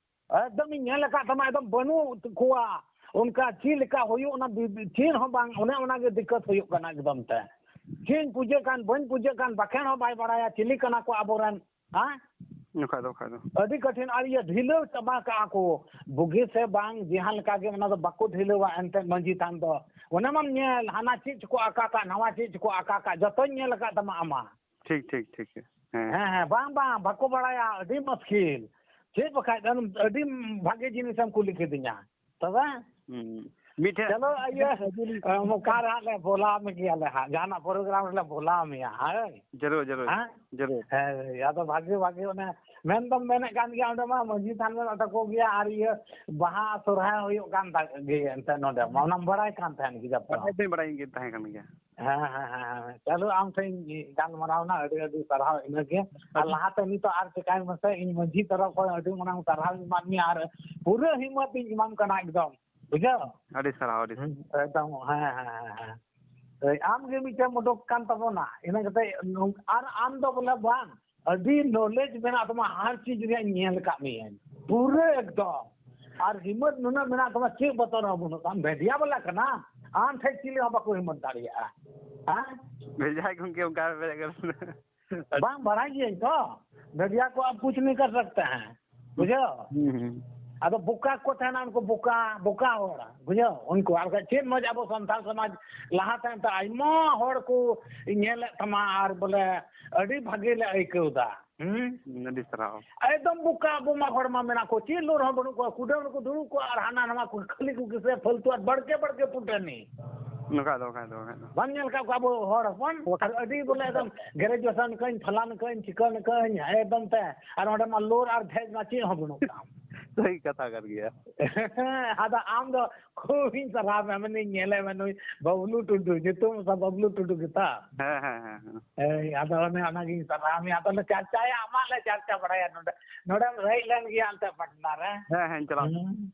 ᱮᱠᱫᱚᱢ ᱤᱧ ᱧᱮᱞ ᱟᱠᱟᱫ ᱛᱟᱢᱟ, ᱮᱠᱫᱚᱢ ᱵᱟᱹᱱᱩᱜ ᱠᱚᱣᱟ᱾ ᱚᱱᱠᱟ ᱪᱮᱫ ᱞᱮᱠᱟ ᱦᱩᱭᱩᱜ, ᱚᱱᱟ ᱵᱤ-, ᱵᱤ-, ᱪᱮᱫ ᱦᱚᱸ ᱵᱟᱝ, ᱚᱱᱮ ᱚᱱᱟ ᱜᱮ ᱫᱤᱠᱠᱟᱛ ᱦᱩᱭᱩᱜ ᱠᱟᱱᱟ ᱮᱠᱫᱚᱢ ᱛᱮ᱾ ᱪᱮᱫ ᱤᱧ ᱯᱩᱡᱟᱹ ᱠᱟᱱ, ᱵᱟᱹᱧ ᱯᱩᱡᱟᱹ ᱠᱟᱱ, ᱵᱟᱠᱷᱮᱲ ᱦᱚᱸ ᱵᱟᱭ ᱵᱟᱲᱟᱭᱟ, ᱪᱤᱞᱤ ᱠᱟᱱᱟ ᱠᱚ ᱟᱵᱚᱨᱮᱱ, ᱦᱮᱸ? ᱵᱟᱠᱷᱟᱡ ᱫᱚ, ᱵᱟᱠᱷᱟᱡ ᱫᱚ᱾ ᱟᱹᱰᱤ ᱠᱚᱴᱷᱤᱱ᱾ ᱟᱨ ᱤᱭᱟᱹ ᱰᱷᱤᱞᱟᱹᱣ ᱪᱟᱵᱟ ᱠᱟᱜᱼᱟ ᱠᱚ, ᱵᱩᱜᱤ ᱥᱮ ᱵᱟᱝ, ᱡᱟᱦᱟᱸ ᱞᱮᱠᱟ ᱜᱮ, ᱚᱱᱟ ᱫᱚ ᱵᱟᱠᱚ ᱰᱷᱤᱞᱟᱹᱣᱟ ᱮᱱᱛᱮᱫ ᱢᱟᱹᱡᱷᱤ ᱛᱷᱟᱱ ᱫᱚ᱾ ᱚᱱᱮ ᱢᱟᱢ ᱧᱮᱞ, ᱦᱟᱱᱟ ᱪᱮᱫ ᱪᱚᱠᱚ ᱟᱠᱟ ᱠᱟᱜ, ᱱᱟᱣᱟ ᱪᱮᱫ ᱪᱚᱠᱚ ᱟᱠᱟ ᱠᱟᱜ, ᱡᱚᱛᱚᱧ ᱧᱮᱞ ᱟᱠᱟᱫ ᱛᱟᱢᱟ ᱟᱢᱟᱜ᱾ ᱴᱷᱤᱠ, ᱴᱷᱤᱠ, ᱴᱷᱤᱠ᱾ ᱦᱮᱸ᱾ ᱦᱮᱸ, ᱦᱮᱸ, ᱵᱟᱝ, ᱵᱟᱝ, ᱵᱟᱠᱚ ᱵᱟᱲᱟᱭᱟ, ᱟᱹᱰᱤ ᱢᱩᱥᱠᱤᱞ᱾ ᱪᱮᱫ ᱵᱟᱠᱷᱟᱡ ᱫᱚ, ᱟᱹᱰᱤ ᱵᱷᱟᱜᱮ ᱡᱤᱱᱤᱥᱮᱢ ᱠᱩᱞᱤ ᱠᱤᱫᱤᱧᱟ᱾ ᱛᱚᱵᱮ? ᱦᱩᱸ᱾ ᱢᱤᱫᱴᱷᱮᱱ ᱪᱚᱞᱚ, ᱤᱭᱟᱹ, ᱢᱟᱹᱡᱷᱤ ᱞᱤᱧ ᱚᱠᱟ ᱨᱮ ᱦᱟᱸᱜ ᱞᱮ ᱵᱚᱞᱟᱣ ᱢᱮ ᱜᱮᱭᱟ ᱞᱮ ᱦᱟᱸᱜ, ᱡᱟᱦᱟᱱᱟᱜ program ᱨᱮᱞᱮ ᱵᱚᱞᱟᱣ ᱢᱮᱭᱟ, ᱦᱳᱭ᱾ ᱡᱟᱹᱨᱩᱲ, ᱡᱟᱹᱨᱩᱲ, ᱦᱮᱸ? ᱡᱟᱹᱨᱩᱲ᱾ ᱦᱮᱸ, ᱟᱫᱚ ᱵᱷᱟᱜᱮ, ᱵᱷᱟᱜᱮ ᱚᱱᱮ ᱢᱮᱱ ᱫᱚᱢ ᱢᱮᱱᱮᱫ ᱠᱟᱱ ᱜᱮᱭᱟ, ᱚᱸᱰᱮ ᱢᱟ ᱢᱟᱹᱡᱷᱤ ᱛᱷᱟᱱ ᱢᱮᱱᱟᱜ ᱛᱟᱠᱚ ᱜᱮᱭᱟ, ᱟᱨ ᱤᱭᱟᱹ ᱵᱟᱦᱟ ᱥᱚᱨᱦᱟᱭ ᱦᱩᱭᱩᱜ ᱠᱟᱱ ᱛᱟ-, ᱜᱮ ᱮᱱᱛᱮᱫ ᱱᱚᱰᱮ ᱢᱟ, ᱚᱱᱟᱢ ᱵᱟᱲᱟᱭ ᱠᱟᱱ ᱛᱟᱦᱮᱱ ᱜᱮ ᱡᱚᱛᱚ᱾ ᱵᱟᱲᱟᱭ ᱫᱚᱧ ᱵᱟᱲᱟᱭ ᱜᱮ ᱛᱟᱦᱮᱸ ᱠᱟᱱ ᱜᱮᱭᱟ᱾ ᱦᱮᱸ, ᱦᱮᱸ, ᱦᱮᱸ, ᱦᱮᱸ᱾ ᱪᱚᱞᱚ, ᱟᱢ ᱴᱷᱮᱱ ᱤᱧ ᱜᱟᱞᱢᱟᱨᱟᱣ ᱮᱱᱟ, ᱟᱹᱰᱤ, ᱟᱹᱰᱤ ᱥᱟᱨᱦᱟᱣ᱾ ᱤᱱᱟᱹᱜᱮ᱾ ᱟᱨ ᱟᱹᱰᱤ ᱞᱟᱦᱟᱛᱮ ᱱᱤᱛᱚᱜ ᱟᱨ ᱪᱮᱠᱟᱭ ᱢᱮᱥᱮ, ᱤᱧ ᱢᱟᱹᱡᱷᱤ ᱛᱚᱨᱚᱯ ᱠᱷᱚᱱ ᱟᱹᱰᱤ ᱢᱟᱨᱟᱝ ᱥᱟᱨᱦᱟᱣ ᱤᱧ ᱮᱢᱟᱫ ᱢᱮᱭᱟ, ᱟᱨ ᱯᱩᱨᱟᱹ ᱦᱤᱢᱢᱚᱛ ᱤᱧ ᱮᱢᱟᱢ ᱠᱟᱱᱟ ᱮᱠᱫᱚᱢ, ᱵᱩᱡᱷᱟᱹᱣ? ᱟᱹᱰᱤ ᱥᱟᱨᱦᱟᱣ, ᱟᱹᱰᱤ ᱦᱩᱸ, ᱮᱠᱫᱚᱢ, ᱦᱮᱸ, ᱦᱮᱸ, ᱦᱮᱸ, ᱦᱮᱸ᱾ ᱦᱳᱭ, ᱟᱢ ᱜᱮ ᱢᱤᱫᱴᱮᱱ ᱩᱰᱩᱠ ᱠᱟᱱ ᱛᱟᱵᱚᱱᱟ, ᱤᱱᱟᱹ ᱠᱟᱛᱮ ᱱᱚᱝ-, ᱟᱨ ᱟᱢ ᱫᱚ ᱵᱚᱞᱮ ᱵᱟᱝ, ᱟᱹᱰᱤ knowledge ᱢᱮᱱᱟᱜ ᱛᱟᱢᱟ, ᱦᱟᱨ ᱪᱤᱡᱽ ᱨᱮᱭᱟᱜ ᱤᱧ ᱧᱮᱞ ᱟᱠᱟᱫ ᱢᱮᱭᱟ ᱯᱩᱨᱟᱹ ᱮᱠᱫᱚᱢ᱾ ᱟᱨ ᱦᱤᱢᱢᱚᱛ ᱱᱩᱱᱟᱹᱜ ᱢᱮᱱᱟᱜ ᱛᱟᱢᱟ, ᱪᱮᱫ ᱵᱚᱛᱚᱨ ᱦᱚᱸ ᱵᱟᱹᱱᱩᱜ ᱛᱟᱢᱟ, media ᱵᱟᱞᱟ ᱠᱟᱱᱟᱢ, ᱟᱢ ᱴᱷᱮᱱ ᱪᱤᱞᱤ ᱦᱚᱸ ᱵᱟᱠᱚ ᱦᱤᱢᱢᱚᱛ ᱫᱟᱲᱮᱭᱟᱜᱼᱟ᱾ ᱦᱮᱸ? ᱵᱷᱮᱡᱟᱭ ᱜᱚᱢᱠᱮ, ᱚᱱᱠᱟ ᱵᱮᱨᱮᱫ ᱠᱟᱱᱟ᱾ ᱵᱟᱝ, ᱵᱟᱲᱟᱭ ᱜᱤᱭᱟᱹᱧ ᱛᱚ, media ᱠᱚ ᱟᱢ ᱠᱩᱪ ᱱᱟᱦᱤ ᱠᱟᱨ ᱥᱟᱠᱛᱟ ᱦᱮᱸ, ᱵᱩᱡᱷᱟᱹᱣ? ᱦᱩᱸ, ᱦᱩᱸ᱾ ᱟᱫᱚ ᱵᱚᱠᱟ ᱠᱚ ᱛᱟᱦᱮᱱᱟ, ᱩᱱᱠᱩ ᱵᱚᱠᱟ, ᱵᱚᱠᱟ ᱦᱚᱲ, ᱵᱩᱡᱷᱟᱹᱣ? ᱩᱱᱠᱩ, ᱟᱨ ᱵᱟᱠᱷᱟᱡ ᱪᱮᱫ ᱢᱚᱡᱽ ᱟᱵᱚ ᱥᱟᱱᱛᱟᱲ ᱥᱚᱢᱟᱡᱽ ᱞᱟᱦᱟ ᱛᱟᱭᱚᱢ ᱛᱮ ᱟᱭᱢᱟ ᱦᱚᱲ ᱠᱚ ᱧᱮᱞᱮᱫ ᱛᱟᱢᱟ, ᱟᱨ ᱵᱚᱞᱮ ᱟᱹᱰᱤ ᱵᱷᱟᱜᱮ ᱞᱮ ᱟᱹᱭᱠᱟᱹᱣ ᱮᱫᱟ᱾ ᱦᱩᱸ? ᱦᱩᱸ, ᱟᱹᱰᱤ ᱥᱟᱨᱦᱟᱣ᱾ ᱮᱠᱫᱚᱢ ᱵᱚᱠᱟ ᱟᱵᱚ ᱢᱟ ᱦᱚᱲ ᱢᱟ ᱢᱮᱱᱟᱜ ᱠᱚ, ᱪᱮᱫ ᱞᱩᱨ ᱦᱚᱸ ᱵᱟᱹᱱᱩᱜ ᱠᱚᱣᱟ, ᱠᱩᱰᱟᱹᱢ ᱨᱮᱠᱚ ᱫᱩᱲᱩᱵ ᱠᱚᱜᱼᱟ ᱟᱨ ᱦᱟᱱᱟ ᱱᱟᱣᱟ ᱠᱚ ᱠᱷᱟᱹᱞᱤ ᱠᱚ ᱠᱤᱥᱟᱹ ᱯᱷᱟᱹᱞᱛᱩ ᱟᱨ ᱵᱟᱲᱠᱮ ᱵᱟᱲᱠᱮ ᱯᱩᱴᱟᱹᱱᱤ᱾ ᱱᱚᱝᱠᱟ ᱫᱚ, ᱵᱟᱠᱷᱟᱡ ᱫᱚ, ᱵᱟᱠᱷᱟᱡ ᱫᱚ᱾ ᱵᱟᱢ ᱧᱮᱞ ᱟᱠᱟᱫ ᱠᱚᱣᱟ ᱟᱵᱚ ᱦᱚᱲ ᱦᱚᱯᱚᱱ? ᱟᱨ ᱟᱹᱰᱤ ᱵᱚᱞᱮ ᱮᱠᱫᱚᱢ graduation ᱠᱟᱹᱧ, ᱯᱷᱟᱞᱟᱱ ᱠᱟᱹᱧ, ᱪᱤᱠᱟᱹᱱ ᱠᱟᱹᱧ, ᱮᱠᱫᱚᱢ ᱛᱮ᱾ ᱟᱨ ᱚᱸᱰᱮ ᱢᱟ ᱞᱩᱨ ᱟᱨ ᱫᱷᱮᱡ ᱢᱟ ᱪᱮᱫ ᱦᱚᱸ ᱵᱟᱹᱱᱩᱜ ᱛᱟᱢ᱾ ᱥᱟᱹᱦᱤ ᱠᱟᱛᱷᱟ ᱠᱟᱱ ᱜᱮᱭᱟ᱾ ᱟᱫᱚ ᱟᱢ ᱫᱚ ᱠᱷᱩᱵ ᱤᱧ ᱥᱟᱨᱦᱟᱣ ᱢᱮᱭᱟ, ᱢᱮᱱᱫᱟᱹᱧ ᱧᱮᱞᱮ ᱢᱮ ᱱᱩᱭ ᱵᱟᱵᱞᱩ ᱴᱩᱰᱩ, ᱧᱩᱛᱩᱢ ᱥᱟ ᱵᱟᱵᱞᱩ ᱴᱩᱰᱩ ᱜᱮᱛᱟ᱾ ᱦᱮᱸ, ᱦᱮᱸ, ᱦᱮᱸ, ᱦᱮᱸ᱾ ᱦᱳᱭ, ᱟᱫᱚ ᱚᱱᱮ ᱚᱱᱟᱜᱤᱧ ᱥᱟᱨᱦᱟᱣ ᱢᱮᱭᱟ᱾ ᱟᱫᱚ ᱞᱮ ᱪᱟᱨᱪᱟᱭᱟ, ᱟᱢᱟᱜ ᱞᱮ ᱪᱟᱨᱪᱟ ᱵᱟᱲᱟᱭᱟ ᱱᱚᱰᱮ᱾ ᱱᱚᱰᱮᱢ ᱦᱮᱡ ᱞᱮᱱ ᱜᱮᱭᱟ ᱮᱱᱛᱮ ᱯᱟᱴᱱᱟ ᱨᱮ᱾ ᱦᱮᱸ, ᱦᱮᱸ, ᱪᱟᱞᱟᱜ᱾ ᱦᱩᱸ᱾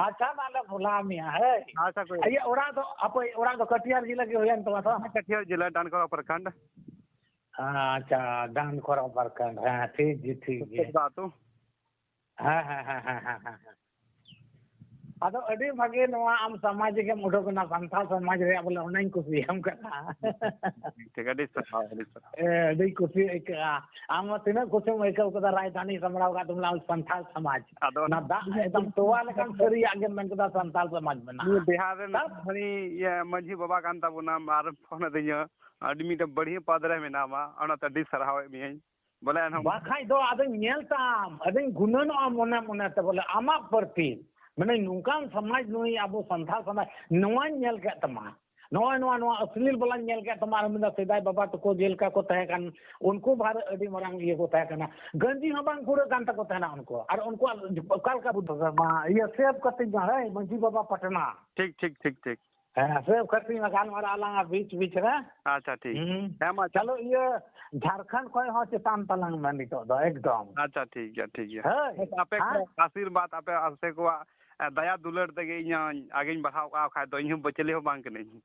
ᱟᱪᱪᱷᱟ, ᱢᱟ ᱞᱮ ᱵᱷᱩᱞᱟᱣ ᱢᱮᱭᱟ, ᱦᱳᱭ᱾ ᱟᱪᱪᱷᱟ, ᱠᱚᱭ᱾ ᱤᱭᱟᱹ, ᱚᱲᱟᱜ ᱫᱚ, ᱟᱯᱮ ᱚᱲᱟᱜ ᱫᱚ ᱠᱟᱹᱴᱤᱭᱟᱨ ᱡᱮᱞᱟ ᱜᱮ ᱦᱩᱭᱮᱱ ᱛᱟᱢᱟ ᱛᱚ? ᱦᱮᱸ, ᱠᱟᱹᱴᱤᱭᱟᱨ ᱡᱮᱞᱟ, ᱰᱟᱱᱠᱚᱨᱟ ᱯᱨᱚᱠᱷᱚᱸᱰ᱾ ᱟᱪᱪᱷᱟ, ᱰᱟᱱᱠᱚᱨᱟ ᱯᱨᱚᱠᱷᱚᱸᱰ, ᱦᱮᱸ, ᱴᱷᱤᱠ ᱜᱮ, ᱴᱷᱤᱠ ᱜᱮ᱾ ᱩᱛᱛᱚᱨ ᱟᱹᱛᱩ᱾ ᱦᱮᱸ, ᱦᱮᱸ, ᱦᱮᱸ, ᱦᱮᱸ, ᱦᱮᱸ, ᱦᱮᱸ᱾ ᱟᱫᱚ ᱟᱹᱰᱤ ᱵᱷᱟᱜᱮ, ᱱᱚᱣᱟ ᱟᱢ ᱥᱟᱢᱟᱡᱤᱠ ᱮᱢ ᱩᱰᱩᱠ ᱮᱱᱟ, ᱥᱟᱱᱛᱟᱲ ᱥᱚᱢᱟᱡᱽ ᱨᱮᱭᱟᱜ ᱵᱚᱞᱮ, ᱚᱱᱟᱧ ᱠᱩᱥᱤᱭᱟᱢ ᱠᱟᱱᱟ᱾ ᱴᱷᱤᱠ, ᱟᱹᱰᱤ ᱥᱟᱨᱦᱟᱣ, ᱟᱹᱰᱤ ᱥᱟᱨᱦᱟᱣ᱾ ᱮ, ᱟᱹᱰᱤ ᱠᱩᱥᱤ ᱟᱹᱭᱠᱟᱹᱜᱼᱟ᱾ ᱟᱢ ᱢᱟ ᱛᱤᱱᱟᱹᱜ ᱠᱩᱥᱤᱢ ᱟᱹᱭᱠᱟᱹᱣ ᱠᱟᱫᱟ, ᱨᱟᱡᱽᱫᱷᱟᱱᱤ ᱥᱟᱢᱵᱲᱟᱣ ᱠᱟᱫ ᱛᱟᱢ ᱟᱢ ᱥᱟᱱᱛᱟᱲ ᱥᱚᱢᱟᱡᱽ᱾ ᱟᱫᱚ ᱚᱱᱟ ᱫᱟᱜ ᱮᱠᱫᱚᱢ ᱛᱚᱣᱟ ᱞᱮᱠᱟᱱ ᱥᱟᱹᱨᱤᱭᱟᱜ ᱜᱮᱢ ᱢᱮᱱ ᱠᱮᱫᱟ, ᱥᱟᱱᱛᱟᱲ ᱥᱚᱢᱟᱡᱽ ᱢᱮᱱᱟᱜᱼᱟ᱾ ᱱᱤᱭᱟᱹ ᱵᱤᱦᱟᱨ ᱨᱮᱱ ᱛᱟᱨ- ᱨᱟᱡᱽᱫᱷᱟᱱᱤ, ᱤᱭᱟᱹ, ᱢᱟᱹᱡᱷᱤ ᱵᱟᱵᱟ ᱠᱟᱱ ᱛᱟᱵᱚᱱᱟᱢ ᱟᱨ ᱯᱷᱳᱱ ᱟᱹᱫᱤᱧᱟ, ᱟᱹᱰᱤ ᱢᱤᱫᱴᱮᱱ ᱵᱟᱹᱲᱦᱤᱭᱟᱹ ᱯᱟᱫ ᱨᱮ ᱢᱮᱱᱟᱢᱟ, ᱚᱱᱟᱛᱮ ᱟᱹᱰᱤ ᱥᱟᱨᱦᱟᱣᱮᱫ ᱢᱤᱭᱟᱹᱧ᱾ ᱵᱚᱞᱮ ᱮᱱᱦᱚᱸ ᱵᱟᱠᱷᱟᱡ ᱫᱚ ᱟᱫᱚᱧ ᱧᱮᱞ ᱛᱟᱢ, ᱟᱫᱚᱧ ᱜᱩᱱᱟᱹᱱᱚᱜᱼᱟ ᱢᱚᱱᱮ ᱢᱚᱱᱮ ᱛᱮ, ᱵᱚᱞᱮ ᱟᱢᱟᱜ ᱯᱨᱚᱛᱤ, ᱢᱟᱱᱮ ᱱᱚᱝᱠᱟᱱ ᱥᱚᱢᱟᱡᱽ ᱱᱩᱭ ᱟᱵᱚ ᱥᱟᱱᱛᱟᱲ ᱥᱚᱢᱟᱡᱽ ᱱᱚᱣᱟᱧ ᱧᱮᱞ ᱠᱮᱫ ᱛᱟᱢᱟ, ᱱᱚᱜᱼᱚᱭ ᱱᱚᱣᱟ, ᱱᱚᱣᱟ ᱚᱥᱞᱤᱞ ᱵᱟᱞᱟᱧ ᱧᱮᱞ ᱠᱮᱫ ᱛᱟᱢᱟ, ᱟᱨ ᱢᱮᱱᱫᱟ ᱥᱮᱫᱟᱭ ᱵᱟᱵᱟ ᱛᱟᱠᱚ ᱡᱮᱞᱮᱠᱟ ᱠᱚ ᱛᱟᱦᱮᱸ ᱠᱟᱱ, ᱩᱱᱠᱩ ᱵᱷᱟᱨ ᱟᱹᱰᱤ ᱢᱟᱨᱟᱝ ᱤᱭᱟᱹ ᱠᱚ ᱛᱟᱦᱮᱸ ᱠᱟᱱᱟ, ᱜᱟᱹᱧᱡᱤ ᱦᱚᱸ ᱵᱟᱝ ᱠᱩᱲᱟᱹᱜ ᱠᱟᱱ ᱛᱟᱠᱚ ᱛᱟᱦᱮᱱᱟ ᱩᱱᱠᱩ, ᱟᱨ ᱩᱱᱠᱩᱣᱟᱜ ᱚᱠᱟ ᱞᱮᱠᱟ ᱵᱩᱫᱷᱟᱹ ᱢᱟ ᱤᱭᱟᱹ ᱥᱮᱵᱷ ᱠᱟᱛᱮᱧ ᱢᱟ, ᱦᱮᱸ ᱢᱟᱹᱡᱷᱤ ᱵᱟᱵᱟ ᱯᱟᱴᱱᱟ᱾ ᱴᱷᱤᱠ, ᱴᱷᱤᱠ, ᱴᱷᱤᱠ, ᱴᱷᱤᱠ᱾ ᱦᱮᱸ, ᱥᱮᱵᱷ ᱠᱟᱛᱮᱧ ᱢᱟ ᱜᱟᱞᱢᱟᱨᱟᱣ ᱟᱞᱟᱝ ᱟᱨ ᱵᱤᱪ ᱵᱤᱪ ᱨᱮ᱾ ᱟᱪᱪᱷᱟ, ᱴᱷᱤᱠ᱾ ᱦᱩᱸ᱾ ᱦᱮᱸ, ᱢᱟ, ᱪᱟᱞ- ᱪᱟᱞᱚ ᱤᱭᱟᱹ ᱡᱷᱟᱲᱠᱷᱚᱸᱰ ᱠᱷᱚᱱ ᱦᱚᱸ ᱪᱮᱛᱟᱱ ᱛᱟᱞᱟᱝ ᱢᱮ ᱱᱤᱛᱚᱜ ᱫᱚ ᱮᱠᱫᱚᱢ᱾ ᱟᱪᱪᱷᱟ, ᱴᱷᱤᱠ ᱜᱮᱭᱟ, ᱴᱷᱤᱠ ᱜᱮᱭᱟ᱾ ᱦᱳᱭ᱾ ᱟᱯᱮ ᱦᱮᱸ? ᱠᱚᱣᱟᱜ ᱟᱥᱤᱨᱵᱟᱫᱽ, ᱟᱯᱮ, ᱟᱯᱮ ᱠᱚᱣᱟᱜ, ᱮ, ᱫᱟᱭᱟ ᱫᱩᱞᱟᱹᱲ ᱛᱮᱜᱮ ᱤᱧ ᱦᱚᱸ ᱟᱜᱮᱧ ᱵᱟᱲᱦᱟᱣ ᱠᱚᱜᱼᱟ, ᱵᱟᱠᱷᱟᱡ ᱫᱚ ᱤᱧ ᱦᱚᱸ ᱵᱟᱹᱪᱟᱹᱞᱤ ᱦᱚᱸ ᱵᱟᱝ ᱠᱟᱹᱱᱟᱹᱧ᱾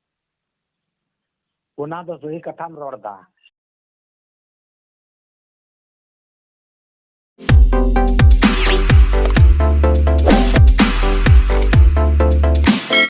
ᱚᱱᱟ ᱫᱚ ᱥᱟᱹᱦᱤ ᱠᱟᱛᱷᱟᱢ ᱨᱚᱲ ᱫᱟ᱾